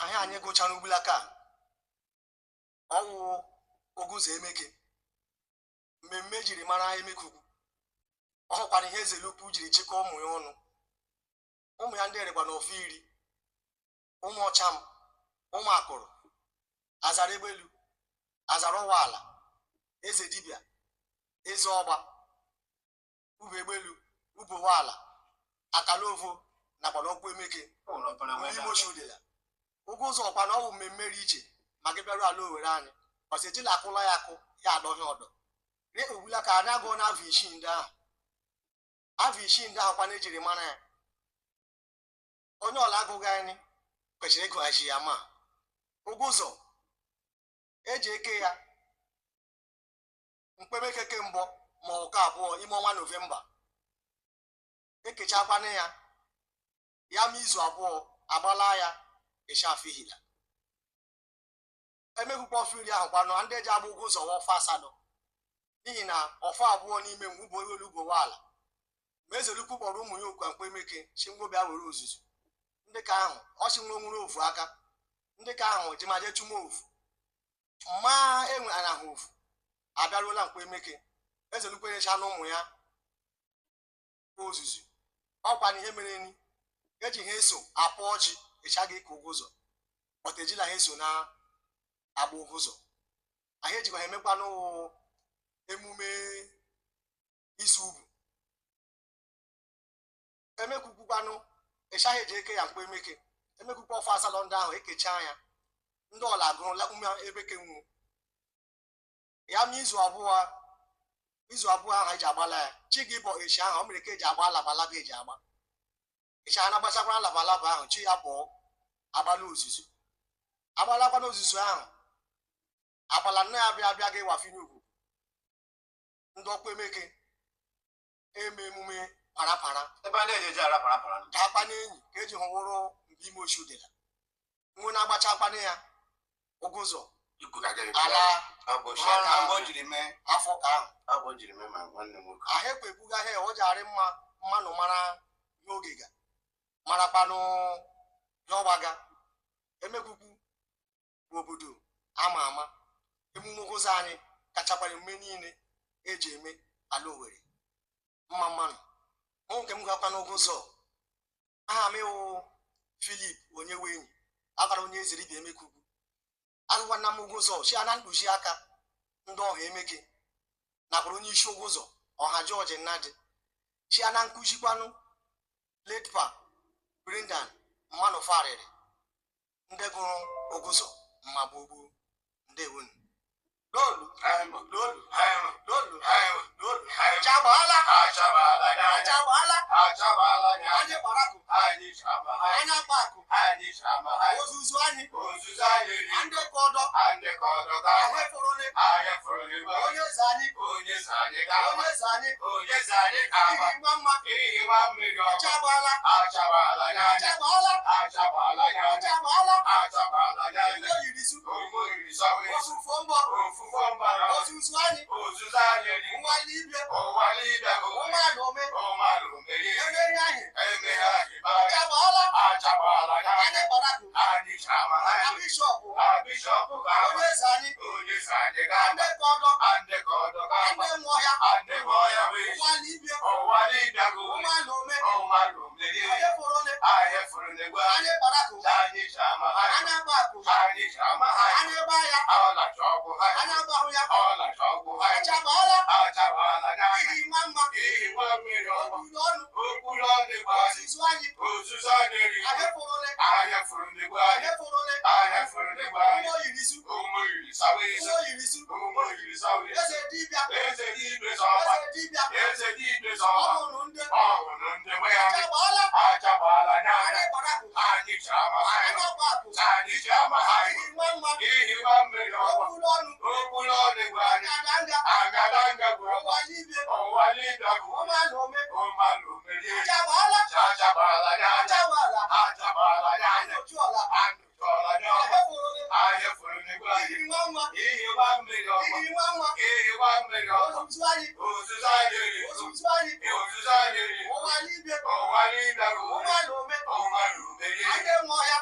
Anyị anyị gụchara ugbulaka ọwụ Oguzo Emeke, mmemme ejiri mara Emeke Ukwu. Ọ hụkwara ihe Ezelukwu jiri chịkọọ ụmụ ya ọnụ, ụmụ ya ndị erekwa na ọfọ iri, ụmụ ọcham, ụmụ akụrụ, azara egbelu, azara ọwa ala, eze dibịa, eze ọgba, ube egbelu, ubowe ala, akala ovo nakwa n'ọkpụ Emeke n'ime ochi udela Ugwuzo. Ọkwa na ọ bụ mmemme dị iche ma gị bịaruo ala Owere anyị ọsọ ejila akụla ya akụ ya adọghị ọdọ rie ogbula ka anyị agụọ na afọ isii ndị ahụ, afọ isii ndị ahụ kwana ejiri mara ya. Onye ọla agụghị anyị kwesịrị ịgụghachi ya. Ma Ugwuzo eji eke ya mkpemekeke mbụ ma ọ ka abụọ ime ọnwa Nọvemba, ekechakwana ya ya ma izu 2 agbala ya ịchafihila emekwukwa ọfọ iri ahụ kwanụ ndị eji agba Ugwuzo wa ọfọ asatọ, n'ihi na ọfọ abụọ n'ime m ugbo elu ugbo ala. Ma Ezelukwu kpọrọ ụmụ ya okwu mkpemeke chi ngwobịa were ozuzu ndị ka ahụ ọchị nwe nwere ofu aka ndị ka ahụ jimaje chuma ofu mma enwe anahụ ofu abịaruola mkpemeke. Ezelukwu enyecha na ụmụ ya ozuzu ọkwa na ihe mere ni eji ha eso apụ ọjị ịchaghị ịka Ugwuzo pọta ejila ha eso na agba Ugwuzo ahụ ejikwa ha emekwanụ emume isi ubu emekwukwukwanụ ịchaghị eji eke ya mkpemeke emekwukwa ọfọ asatọ ndị ahụ ekechaa ya ndị ọla gụrụla ume ebeke nwụ ya ma izu abụọ, izu abụọ ahụ eji agbala ya chi gị bụ echi ahụ o mere ka eji agba alabalaba eji agba echi a na-agbachakwara alabalaba ahụ chi ya bụọ agbala ozuzu agbalakwana ozuzu ahụ agbala nna ya bịa bịa gị wafinye ugwu ndị ọkwa emeke eme emume parapara. Ebe a na-eji eji ara para para. Dakwa n'enyi ka eji hụwụrụ mgbe ime ochi udela nwe na-agbachakwana ya Ugwuzo ala afọ ka ahụ ahụ ekwe ebuga ha ọ ji mma mmanụ mara ihe oge ga marakwanụ ihe ọgbaga. Emekwukwu bụ obodo ama ama emume Ugwuzo anyị kachakwara emume niile eji eme ala Owere mma mmanụ mụ nke m gakwa n'Ugwuzo. Aha m ịwụ Filip Onyewenyi agara onye ezere ibe Emekugwu agụkwana m Ugwuzo chi na mkpuchi aka ndị ọha Emeke nakwara onye isi Ugwuzo ọha George Nnadi chia na nkụzikwanụ letpa Brendan mmanụ farịrị ndị gụrụ Ugwuzo mma gboo ndewonu lolu lolu lolu lolu chagbala chagbala anyị kparakụ anyị akpa akụ ozuzu anyị ndị ka ọdọ ahụ efurule onye eze anyị onye eze anyị ihi nwa mma chagbala chagbala chagbala ndị oyirisu ofufo mbọ ozuzu anyị ụwa n'ibie ụmụala ome emeri anyị chagbala anyị kparakụ na bishọpụ onye eze anyị ndị ka ọdọ ndị nwe ọhịa ụwa n'ibie ụmụala ome onye fụrụle anyị kparakụ anyị akpa akụ anyị gba ya anyị agbahụ ya chagbala ihi nwa mma okpuru ọnụ ozuzu anyị ahịfụrụle ahịfụrụle ụmụ oyirisu ụmụ oyirisu eze dibịa eze dibịa ọhụrụ ndị chagbala anyị kparakụ anyị akpa akụ ihi nwa mma okpuru ọnụ agadanga ụwa n'ibie ụmụala ome chagbala chagbala anyị ojuọla ahịfụrụle ihi nwa mma ihi nwa mma ozuzu anyị ozuzu anyị ụwa n'ibie ụmụala ome anyị enwe ọhịa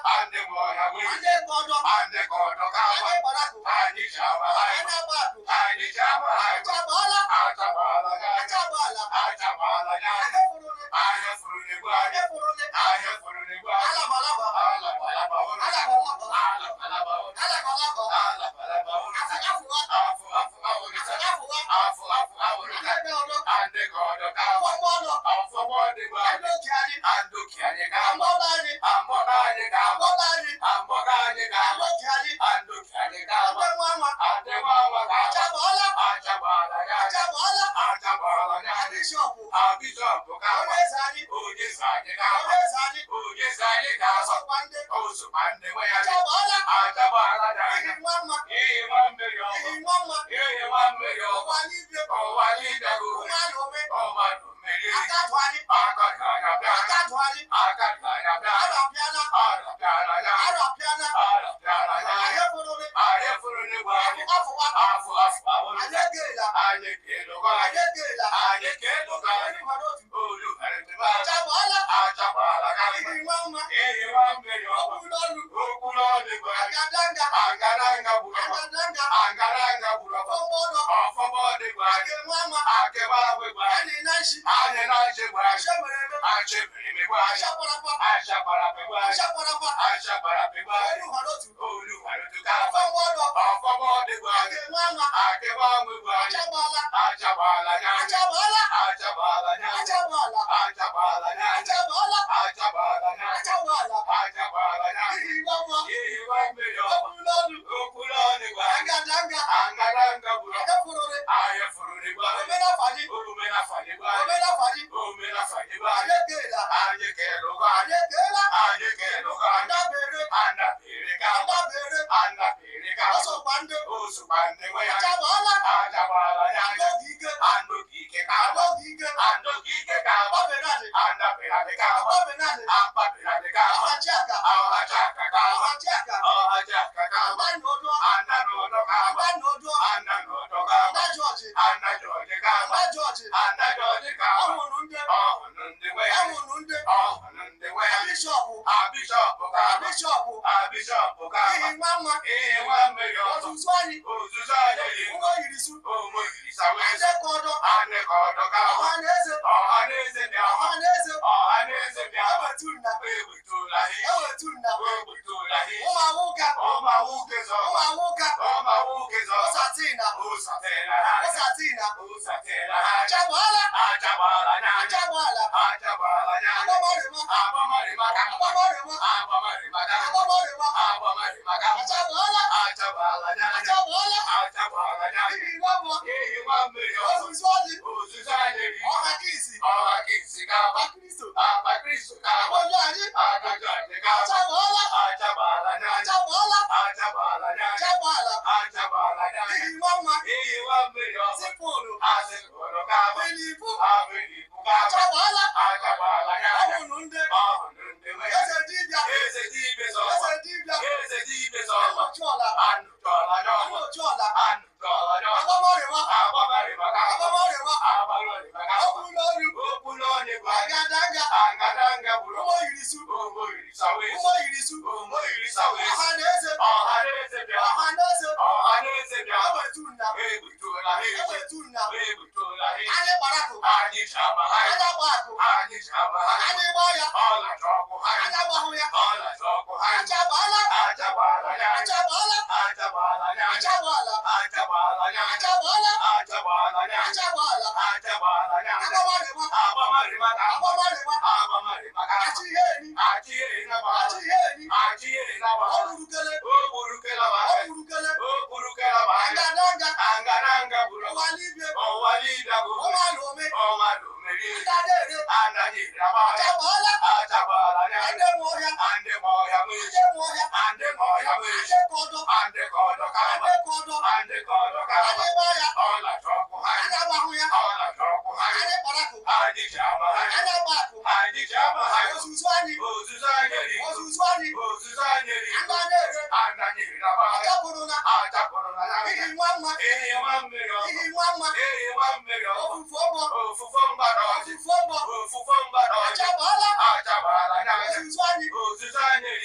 Ozuzu anyị.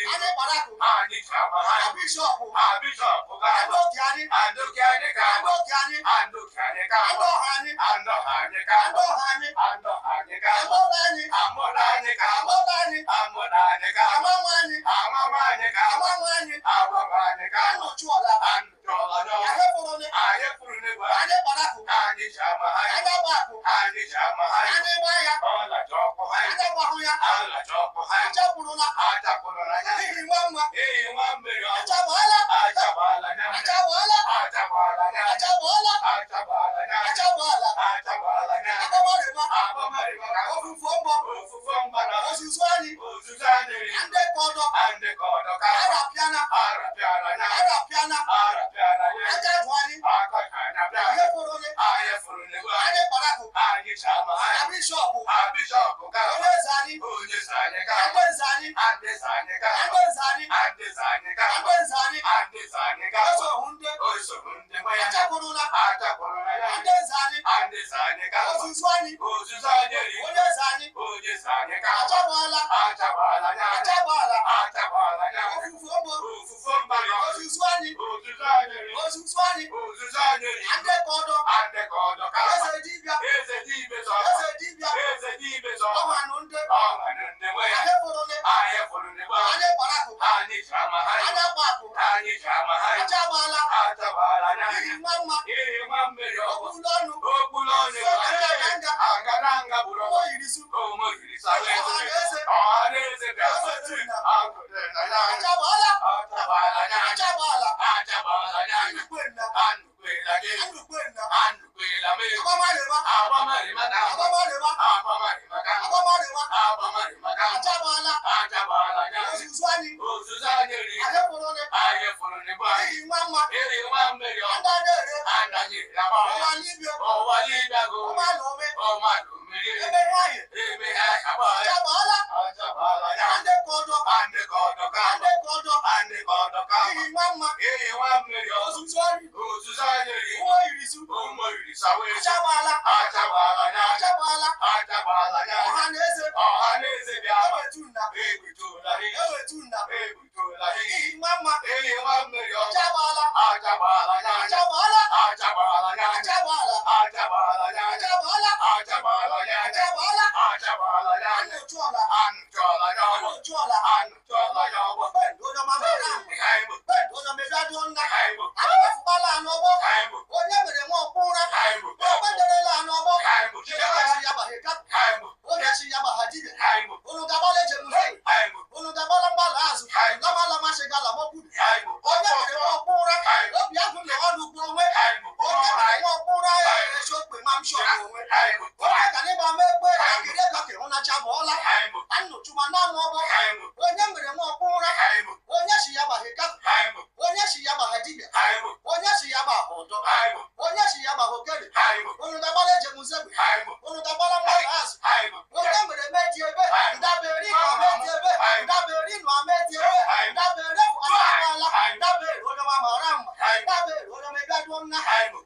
Anyị ji ama ha. Bishọpụ. Bishọpụ ga-abụ. Andoki anyị. Andoki anyị ga-abụ. Andoki anyị. Andoki anyị ga-abụ. Andọha anyị. Andọha anyị ga-abụ. Andọha anyị. Andọha anyị ga-abụ. Amọla anyị. Amụla anyị ga-abụ. Amọla anyị. Amụla anyị ga-abụ. Amanwe anyị. Amama anyị ga-abụ. Amanwe anyị. Amama anyị ga-abụ. Anọchuọla. Anụchọla n'ọgụ. Ahịfụrụnị. Anyị kwuru n'egwu. Anyị kparakụ. Anyị ji ama ha. Anyị agba akụ. Anyị ji ama ha. Anyị gba ya. Ọlacha ọkụ ha. Anyị agbahụ ya. Alacha ọkụ ha. Achakwurula. Achakwurula ya. N'ihi nwa nwa. N'ihi nwa mmiri ọkụ. Achagbala. Achagbala ya. Achagbala. Achagbala ya. Achagbala. Achagbala ya. Achagbala. Achagbala ya. Agbamarịma. Agbamarịma ka Ofufu mbọ. Ofufu mgbada. Ozuzu anyị. Ozuzu anyị. Ndị ka ọdọ. Ndị ka ọdọ ka. Arapịana. Arapịana ya. Arapịana. Arapịana ya. Aka jụ anyị. Aka ka anyị abịa. Ihe fụrụ onye. Anyị fụrụ n'egwu. Anyị kparakụ. Anyị ji ama ha. Bishọpụ. Bishọpụ ka. Onye eze anyị. Onye eze anyị ka. Ndị eze anyị. Ndị eze anyị ka. Ndị eze anyị. Ndị eze anyị ka. Ndị eze anyị. Ndị eze anyị ka. Esoghu ndị. Osogbu ndị nwe ya. Achakwurula. Achakwurula ya. Ndị eze anyị. Ndị eze anyị ka. Ozuzu anyị. Ozuzu anyị ri. Onye eze anyị. Onye eze anyị ka. Achagbala. Achagbala ya. Achagbala. Achagbala ya. Ofufu mbọ. Ofufu mgbada. Ozuzu anyị. Ozuzu anyị ri. Ozuzu anyị. Ozuzu anyị ri. Ndị ka ọdọ. Ndị ka ọdọ ka. Eze dibịa. Eze dibịa sọrọ. Eze dibịa. Eze dibịa sọrọ. Ọhanụ ndị. Ọhanụ ndị nwe ya. Anyị fụrụ onye. Anyị fụrụ n'egwu. Anyị kparakụ. Anyị ji ama ha. Anyị agba akụ. Anyị ji ama ha. Achagbala. Achagbala ya. N'ihi nwa nwa. N'ihi nwa mmiri ọgwụ. Okwulu ọnụ. Okpulu ọnụ. Aganga. Aganga bụrụ. Ụmụ yirisu. Ụmụ yirisu. Ọha na eze. Ọha na eze bịa. Eze tuna. Agụrụ na ya. Achagbala. Achagbala ya. Achagbala. Achagbala ya. Anukwenna. Anụkwela gị. Anukwenna. Anụkwela m. Agbamarịma. Agbamarịma ka. Agbamarịma. Agbamarịma ka. Agbamarịma. Agbamarịma ka. Achagbala. Achagbala ya. Ozuzu anyị. Ozuzu anyị ri. Anyị fụrụ onye. Anyị fụrụ n'egwu. N'ihi nwa nwa. N'ihi nwa mmiri ọgwụ. Ndị a na-ere. Anaghị ere. Ụwa n'ibia. Ụwa n'ibia go. Ụma na ome. Ụma na omeri. Ebe nwaanyị. Ebe ha agba. Achagbala. Achagbala ya. Ndị ka ọdọ. Ndị ka ọdọ ka. Ndị ka ọdọ. Ndị ka ọdọ ka. N'ihi nwa nwa. N'ihi nwa mmiri ọgwụ. Ozuzu anyị. Ozuzu anyị ri. Ụmụ yirisu. Ụmụ yirisu wee. Achagbala. Achagbala ya. Achagbala. Achagbala ya. Ọha na eze. Ọha na eze bịa. Ewetunna. Egbutula gị. Ewetunna. Egbutula gị. N'ihi nwa nwa. N'ihi nwa mmiri ọgwụ. Achagbala. Achagbala ya. Achagbala. Achagbala ya. Achagbala. Achagbala ya. Achagbala. Achagbala ya. Achagbala. Achagbala ya. Anụchụọla. Anụchọla ya ọgwụ. Anụchụọla. Anụchọla ya ọgwụ. Bẹ́ẹ̀ni onye ọma mere ahụ. Haịbụ. Bẹ́ẹ̀ni onye ọma ebe adụọ nna. Haịbụ. Akpafụkpala anọgbọ. Haịbụ. Onye mere nwa ọkpụ ụra. Haịbụ. Okwenderela anọgbọ. Haịbụ. Onye chi ya gbaghe kapụ. Haịbụ. Onye chi ya gbagha dibịa. Haịbụ. Unu ga-agbala ejem nze. Haịbụ. Unu ga-agbala mgbala azụ. Haịbụ. Lama lama shigala mọkwuru. Haịbụ. Onye mere nwa ọkpụ ụra. Haịbụ. Obi agụ na ọnụ kwuru onwe. Haịbụ. Onye mere nwa ọkpụ ụra ya esi okpe ma m shọrọ onwe. Haịbụ. Onye ga n'ịgba m ekpe akịrị ego ka ịhụnacha bụ ọla. Haịbụ. Anụchụma na-anụ ọgbọ. Haịbụ. Onye mere nwa ọkpụ ụra. Haịbụ. Onye si ya gbaghe kapụ. Haịbụ. Onye si ya gbagha dibịa. Haịbụ. Onye si ya gbagha ọdọ. Haịbụ. Onye si ya gbagha okere. Haịbụ. Unu ga-agbala ejem nzegbe. Haịbụ. Unu ga-agbala mgbala azụ. Haịbụ. Onye mere meti ebe. Ndabere ịnọ meti ebe. Ndabere ịnọ meti ebe. Ndabere bụ asaala. Ndabere onye ọma mara mma. Ndabere onye ọma ebe adụọ nna. Haịbụ.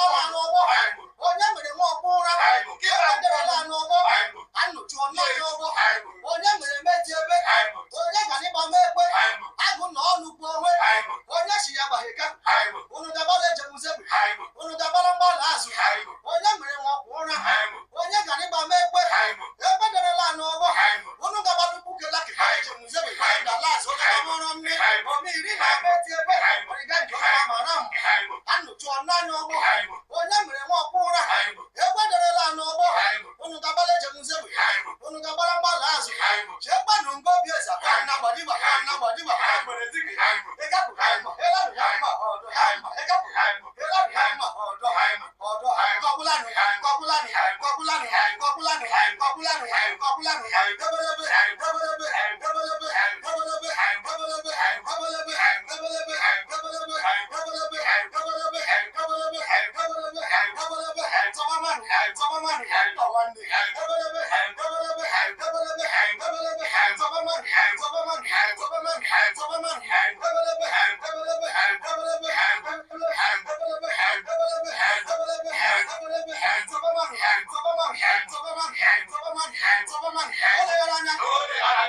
Ọla n'ọgbọ. Haịbụ. Onye mere nwa ọkpụ ụra. Haịbụ. Ekwenderela n'ọgbọ. Haịbụ. Anụchụọ naanị ọgbọ. Haịbụ. Onye mere meti ebe. Haịbụ. Onye ga n'ịgba m ekpe. Haịbụ. Agụ na ọnụ kwuo onwe. Haịbụ. Onye si ya gbaghe kapụ. Haịbụ. Unu ga-agbala ejem nzegbe. Haịbụ. Unu ga-agbala mgbala azụ. Haịbụ. Onye mere nwa ọkpụ ụra. Haịbụ. Onye ga n'ịgba m ekpe. Haịbụ. Ekwenderela n'ọgbọ. Haịbụ. Unu ga-agbala ukwu kela ka ejem nzegbe. Ndala azụ onye gbamọrọ nne. Ome iri na meti ebe. Ọrịga nke ọma mara mma. Haịbụ. Anụchụọ naanị ọgbọ. Haịbụ. Onye mere nwa ọkpụ ụra. Haịbụ. Ekwenderela n'ọgbọ. Haịbụ. Unu ga-agbala ejem nzegbe. Haịbụ. Unu ga-agbala mgbala azụ. Haịbụ. Chekwanụ ngobi eze na gbadiba na gbadiba. Haịbụ. Haịbụ. Ịgapụ ịlanụ ma ọdọ ịgapụ Haịbụ. ịlanụ ma ọdọ Haịbụ. ọdọ kọkwụlanụ kọkwụlanụ kọkwụlanụ kọkwụlanụ kọkwụlanụ kọkwụlanụ ebelebe ebelebe ebelebe ebelebe ebelebe ebelebe ebelebe ebelebe ebelebe ebelebe ebelebe ebelebe ebelebe tọbamanụ tọbamanụ tọwanne ebelebe ebelebe ebelebe ebelebe tọbamanụ tọbamanụ tọbamanụ tọbamanụ ebelebe ebelebe ebelebe ebelebe ebelebe ebelebe ebelebe ebelebe tọbamanụ tọbamanụ tọbamanụ tọbamanụ tọbamanụ ole yara anya Ole ara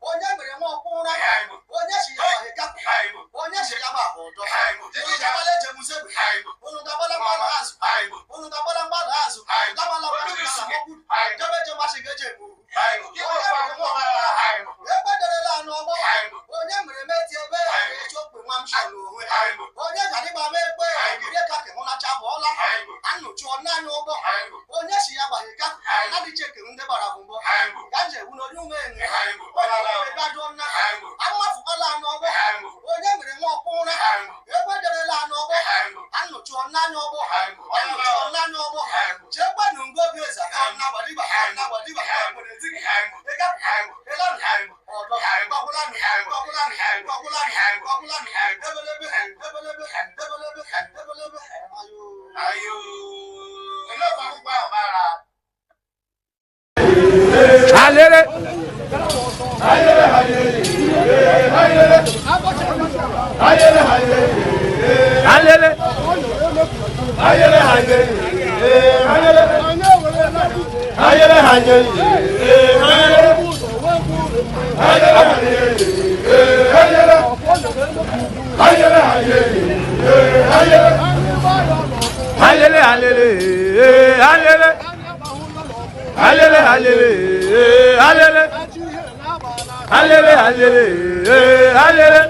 Onye mere nwa ọkwụ. Ọgwụlanụ, ọgwụlanụ, ebelebe, ebelebe, ebelebe, ebelebe, ayo. Ayo. Olee akwụkwọ ahụ mara? Alele. Alele. Alele, alele, alele. Alele, alele, alele. Alele, alele, alele.